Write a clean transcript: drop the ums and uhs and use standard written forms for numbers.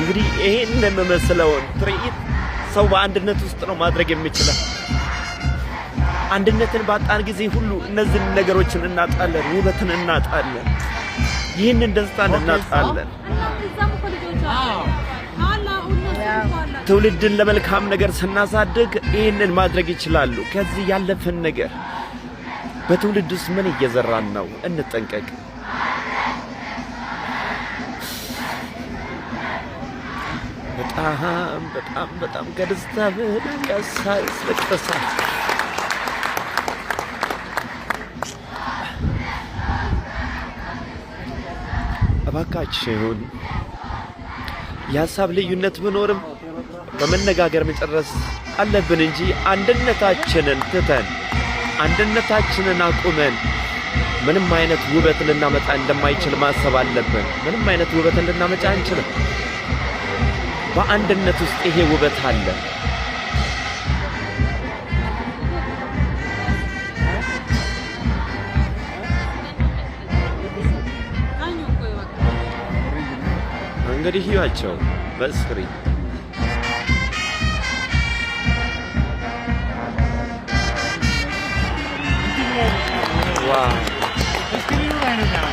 እንግዲህ ይሄን የምመስለውን ትርኢት ሰው በአንድነት ውስጥ ነው ማድረግ የሚችለው። አንድነትን ባጣን ጊዜ ሁሉ እነዚህን ነገሮችን እናጣለን፣ ውበትን እናጣለን፣ ይህንን ደስታን እናጣለን። ትውልድን ለመልካም ነገር ስናሳድግ ይህንን ማድረግ ይችላሉ። ከዚህ ያለፈን ነገር በትውልድ ውስጥ ምን እየዘራን ነው? እንጠንቀቅ። በጣም በጣም በጣም ከደስታ በላይ ያስለቅሳል። እባካችሁን የሀሳብ ልዩነት ቢኖርም በመነጋገር መጨረስ አለብን እንጂ አንድነታችንን ትተን፣ አንድነታችንን አቁመን ምንም አይነት ውበት ልናመጣ እንደማይችል ማሰብ አለብን። ምንም አይነት ውበትን ልናመጣ አንችልም። በአንድነት ውስጥ ይሄ ውበት አለ። እንግዲህ እዩዋቸው በ screen። Wow! Screen ኡ ላይ ነው።